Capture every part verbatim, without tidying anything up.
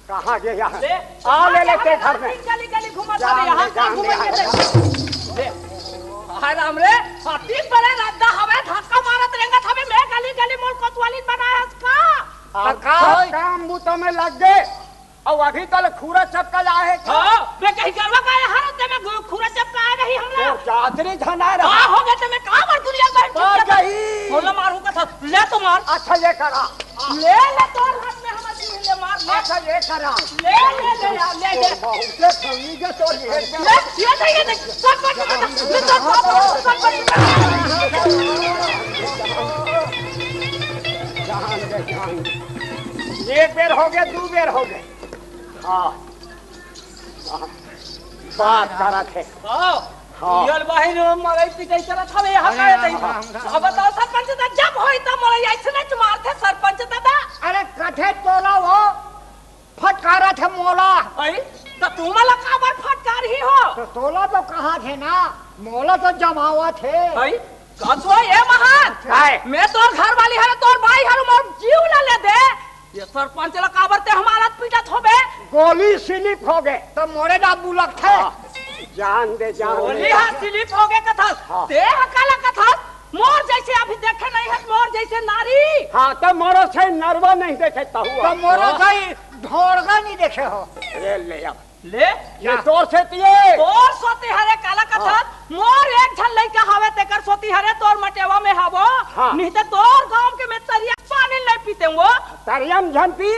कहाँ गे यहाँ? ले, आ, ले, ले, ले, ते घर में। गली, गली घूमत हवे, यहाँ का घूमत हवे? ले। हाय राम रे, अति बड़े रद्दा हवे, धक्का मारत रेंगत हवे, मैं गली, गली मोर कोतवाली बनाए हस का? अब का सब होई? काम बूता में लग गे, अउ अभी तक खुरा चपका जाए है। हाँ, मैं कहीं गरवा का यहाँ रहते में खु-, खुरा चपका आए रही हमरा। तो जातरी धना रहा। का हो गए ते मैं कहाँ पर दुनिया में का चुप गई? बोला मारू का था, ले तो मार। अच्छा, ये करा। ले, ले, तोर हाथ में हमर जीव ले, मार, ले। अच्छा, ये करा। ले, ले, ले, ले, ले, ले। तो बहुत से फंगी के तो ये ले, ये दे, ये दे। सब कर दे, सब कर दे, सब कर दे। जान दे, जान दे। एक बेर हो गया, दू बेर हो गया। हाँ। बात करत हे। हाँ। हाँ। ये बाहिर मड़ई पिटाई करत हवे, यहाँ अरे, का हाँ, नहीं? हाँ, हाँ। अब बताओ सरपंच दादा, जब होई त मड़ई ऐसे नहीं मारथे सरपंच दादा। अरे कथे तोला वो फटकारत हे मोला। अई, त तू मला काबर फटकारही हो? तो तोला तो कहत हे ना, मोला तो जमावत हे। अई, कसो ये महान? काय? मैं तोर घर वाली हरे, तोर बाई हरे, मोर जीव ला ले दे। ये सरपंच ला काबर ते हमारा पीटत होबे? गोली स्लिप हो गे, त मोरे ना बुलकथे। हाँ, जान दे, जान गोली दे। हा स्लिप हो गे कथस। हाँ। ते हा काला कथस? मोर जैसे अभी देखे नहीं है, मोर जैसे नारी। हाँ, त मोरो से नरवा नहीं देखे तहुआ। त मोरो हाँ। से ढोड़गा नहीं देखे हो। ले, ले अब। ले। ये तोर सेती हे। तोर सोती हरे काला कथस, हाँ। मोर एक झन लइका हवे तेकर सोती हरे तोर मटेवा में हवो, हाँ। नहीं त तोर गांव के में तरिया पानी नहीं पीते वो। तरिया में झन पी,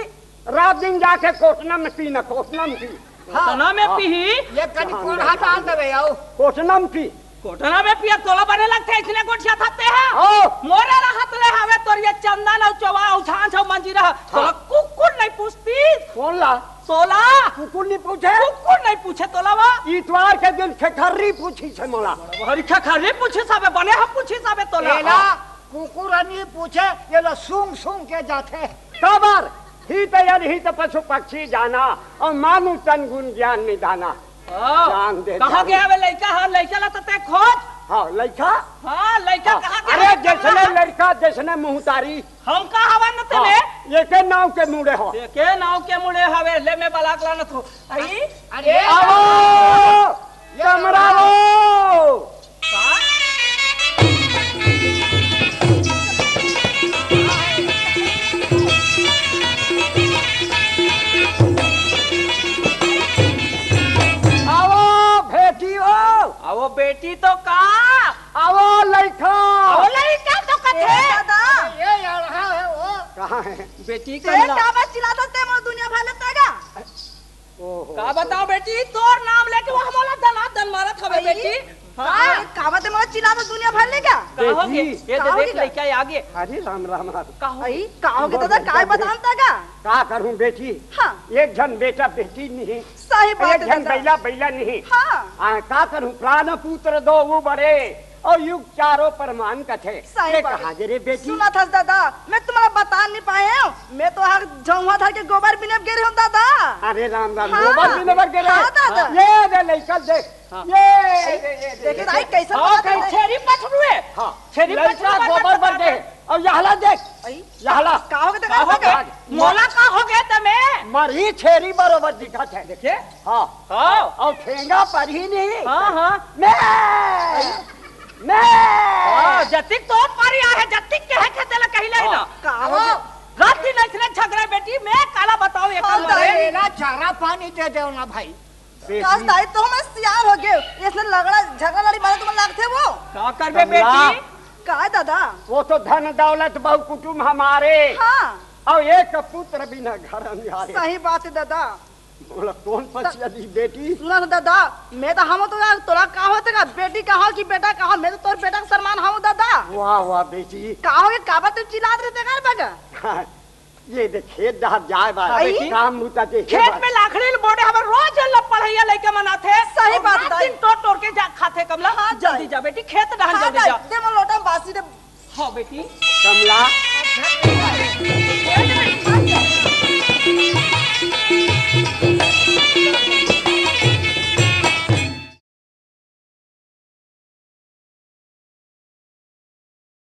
रात दिन जाके कोटना में पी ना, कोटना में पी। कोटना में हाँ। पीही? ये कनी हाँ, कोन हाँ। हटा देवे आओ। कोटना में पी। कोटना में पिया तोला बने लगथे, इसने गोठिया था ते हा। हाँ। मोरे रहत ले हवे तोर ये चंदन अउ चौवा अउ झांझ अउ मंजीरा। हाँ। तोला कुकुर नहीं पूछती। कौन ला? तोला। कुकुर नहीं पूछे? कुकुर नहीं पूछे तोला वा। इतवार के दिन खेखर्री पूछी छे मोला। हरी खेखर्री पूछी साबे, बने हम पूछी साबे तोला। एला कुकुर नहीं पूछे, ये ला सूंघ सूंघ के जाथे। काबर? हित यन हित पशु पक्षी जाना, अउ मानु तन गुण ज्ञान निधाना। हाँ। जान दे, कहाँ जान दे। गया बे लइका? हाँ, लइका ला तो ते खोज। हाँ, लइका? हाँ, लइका हाँ। कहाँ गया अरे, बे? जैसने लड़का, जैसने मुहतारी। हम का हवन न तेने? हाँ, एके नाव के मुड़े हो। एके नाव के मुड़े हवे, ले मैं बलाक लानत हो। आई? अरे, आवो, ये कमरा आवो। का? आवो, भेटी हो। आवो, बेटी तो का? आवो, लइका। आवो, लइका तो कथे। ए, दादा। ये यहाँ है वो। कहाँ है? बेटी ए, कमला। का बस चिल्लाता ते मोर दुनिया भर लेता गा। ओहो। का बताओ बेटी, तोर नाम लेके वो हमला दना दन मारत हवे आई? बेटी। हाँ। का, का बात है, मोर चिल्लाता दुनिया भर लेगा? का हो गे? बेटी। ये का दे हो देख गे? लइका आ गे। अरे राम राम राम। का हो आई, गे? का हो गे दादा, का बतान ता गा? का करूं बेटी? हाँ। एक झन बेटा बेटी नहीं। सही बात एक है झन दादा। बैला बैला नहीं। हाँ। आ, का करूं, प्राण पुत्र दो वो बड़े। अउ युग चारों प्रमाण कथे। सही ये बात। कहाँ गे रे बेटी? सुनत हस दादा, मैं तुम्हारा बता नहीं पाए हूँ। मैं तो हर झौंहा धर के गोबर बिने गे रहे हूँ दादा। अरे राम राम, हाँ। गोबर बिने बर गे रहे? हाँ दादा। ये दे लइका देख। हाँ। ये, ये, ये, ये, देखिए ये। दाई कैसे हाँ, बात कहीं है। छेरी पछरुए। हाँ। छेरी लइका पछरुए गोबर बर गे। अउ यहला देख। आई? यहला। का हो गे का हो गे? मोला का हो गे तमे? मरही छेरी बरोबर दिखत है। देखिए। हाँ। हाँ। अउ ठेंगा पर ही नहीं। हाँ, हाँ। मैं, मैं। हाँ, जतिक तो पारी आहे, जतिक के है खेते ला कहिले हाँ। ना। का हो गे? रात दिन ऐसने झगड़ा बेटी, मैं काला बताओ एक हाँ, मरे। मेरा चारा पानी दे दो ना भाई। बेटी। का दाई तो मैं सियान हो गए। ऐसने लगड़ा, झगड़ा लड़ी मारे तुम लागथे वो। का करबे कमला। बेटी? का दादा? वो तो धन दौलत बहु कुटुम हमारे। हाँ। अउ एक पुत्र बिना घर अंधियारे। सही बात है दादा। बोला, कौन त- पछिया दी बेटी? सुना ना दादा, मैं तो हम तो यार तोला का होते का, बेटी का हो कि बेटा का हो, मैं तो तोर बेटा का सरमान हूँ दादा। वाह, वाह बेटी। का हो गए, काबर तुम चिल्लात रहते घर बगा? हाँ, ये देख खेत डहर जाए बा। हाँ, बेटी। काम मुता देखे खेत बा। में लाखड़ी बोड़े हमें रोज ल पढ़ैया लइका मन आथे। सही अउ बात रात दाई। दिन टोर टोर के जा खाथे कमला। हाँ, जल्दी दाई। जा बेटी, खेत डहर हाँ, जल्दी दाई। जा। दे मोर लोटा बासी दे। हाँ बेटी। कमला।